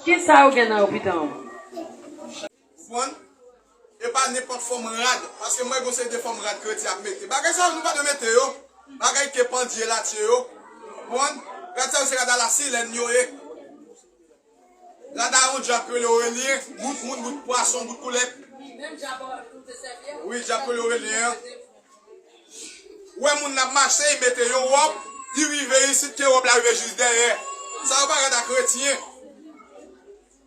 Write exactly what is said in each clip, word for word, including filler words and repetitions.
Kisa yo gen nan yo pita an? Konprann? E pa nenpòt fòm rad, paske m wè gon seri de fòm rad kretyen ap mete. Bagay sa yo, nou pa dwe mete yo. Bagay ke pandye latye yo. Konprann? Rad sa yo se rad a la silèn yo ye. Rad a yon djab k rele Orelyen, bout moun, bout pwason, bout koulèp. Wi, djab k rele Orelyen an. Ou wè moun nan ap mache, li mete yon wòb, li rive isit, ke wòb la rive jis dèyè. Sa yo pa rad a kretyen.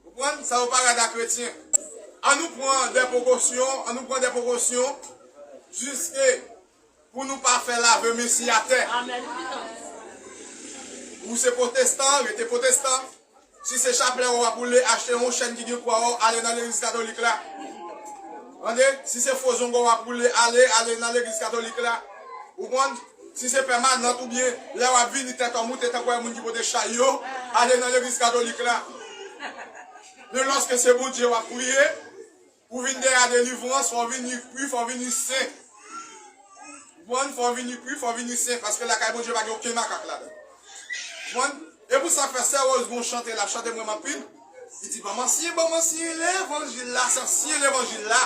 Ou konprann? Sa yo pa rad a kretyen. An nou pran de prekosyon, an nou pran de prekosyon, jiske pou nou pa fè lave men si atè. Ou se pwotestan, rete pwotestan. Si se chaplè w ap woule, achte yon chèn ki gen kwa w, ale nan legliz katolik la. Tande? Si se fo zongo w ap woule, ale, ale nan legliz katolik la. Ou konprann? Si se pèmanant oubyen lè w ap vini tèt w moute tankou yon moun ki pote chay yo, ale nan legliz katolik la. Men lòske se Bondye w ap priye, pou vin dèyè delivrans, fò w vini pri, fò w vini sen. Ou konprann? Fò w vini pri, fò w vini sen, paske lakay Bondye pa gen okenn makak ladan. Ou konprann? E pou sa fè sè Rose gon chante l ap chante m renmen anpil. Li di, ban m ansyen, ban m ansyen levanjil la, se ansyen levanjil la.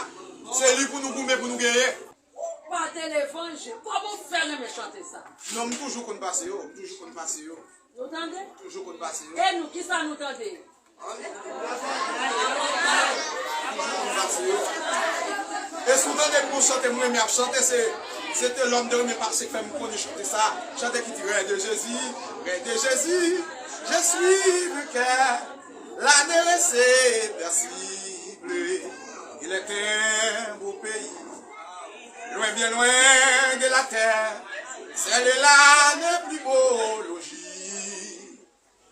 Se li pou nou goumen, pou nou genyen. Ou pa te levanjil, kòman w fè renmen chante sa? Non, m toujou konn pase yo, m toujou konn pase yo. Nou tande? Toujou konn pase yo. E nou, kisa nou tande? Toujou konn pase yo. E si w tande pou chante m renmen ap chante, se, se te lòm de renmen pase k fè m konnen chante sa. Chante ki di, Règne de Jésus, règne de Jésus, je suis vainqueur. L'année s'est bien ciblée, il est un beau pays. Loin, bien loin de la terre, c'est le là le plus beau logis.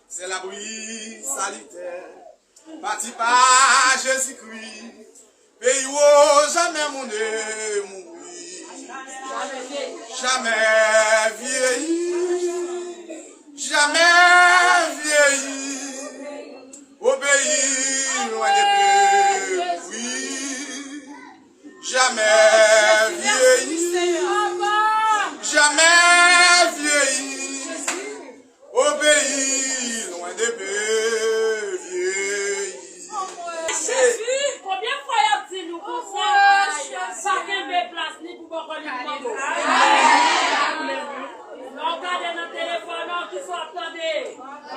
C'est l'abri salitaire, bâti par Jésus-Christ. Pays où jamais mon ne mourir, jamais vieillir, jamais vieillir. Au pays loin des pleurs, oui. Jamais vieilli, jamais vieilli. Au pays loin des pleurs, vieilli. Jezi, konbyen fwa y ap di nou konsa, pa kenbe plas ni pou bòkò ni pou mango? Lè w gade nan telefòn an, kisa w ap tande?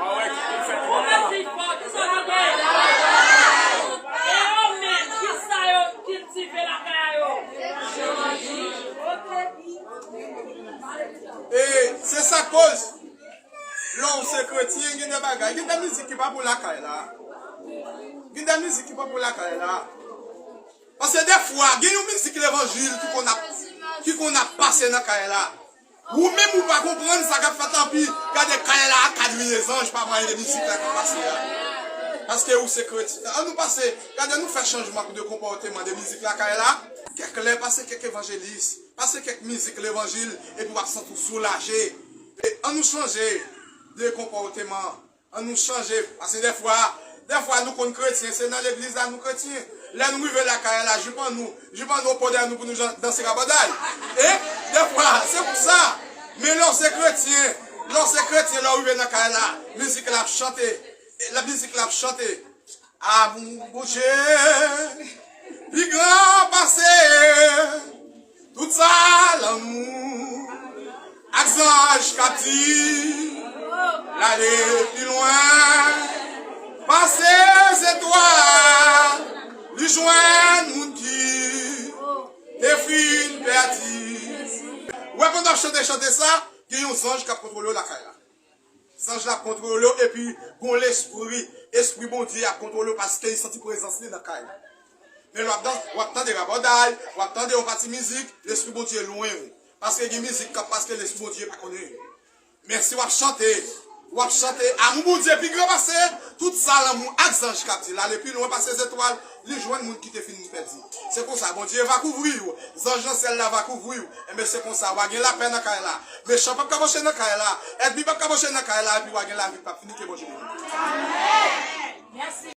Ou mezi fò, kisa w tande? E yo menm, kisa yo kiltive lakay a yo? E se sa k koz, lè w se kretyen, gen de bagay, gen de mizik ki pa pou lakay la. Gen de mizik ki pa pou lakay la. Paske defwa, gen yon mizik levanjil ki konn ap, ki konn ap pase nan kay la. Ou menm ou pa konprann sa k ap fèt la, epi gade kay la, kad riye zanj pa mwayen de mizik la k ap pase a. Paske ou se kretyen. An nou pase, gade nou fè chanjman de konpòteman de mizik lakay la. Kèk lè, pase kèk evanjelis, pase kèk mizik levanjil, epi w ap santi w soulaje. E an nou chanje de konpòteman. An nou chanje, paske defwa, defwa nou konn kretyen, se nan legliz la nou kretyen. Lè nou rive lakay la, jip an nou, jip an nou o po dèyè nou pou nou jan-, danse rabòday. E, defwa, se pou sa. Men lè w se kretyen, lè w se kretyen, lè w rive nan kay la, mizik la ap chante, e, la mizik la ap chante. Amou Bondye pi gran pase tout sa lanmou ak zanj k ap di l ale pi lwen pase zetwal, li jwenn moun ki te fin pèdi. Ou wè, pandan w ap chante chante sa, gen yon zanj k ap kontwole w lakay la. Zanj la ap kontwole w, epi gon lespri, espri Bondye ap kontwole w paske li santi prezans li nan kay la. Men lè w ap dans, w ap tande rabòday, w ap tande yon pati mizik, lespri Bondye lwen w. Paske gen mizik k ap pase ke lespri Bondye pa konnen. Men si w ap chante, w ap chante, amou Bondye pi gran pase tout sa lanmou ak zanj k ap di l ale pi lwen pase zetwal, li jwenn moun ki te fin pèdi. Se konsa, Bondye va kouvri w, zanj nan syèl la va kouvri w. Enben, se konsa, w a gen lapè nan kay la. Mechan p ap kaboche nan kay la, ènmi p ap kaboche nan kay la, epi w a gen lavi k p ap fini, ke Bondye beni w. Amèn. Mèsi.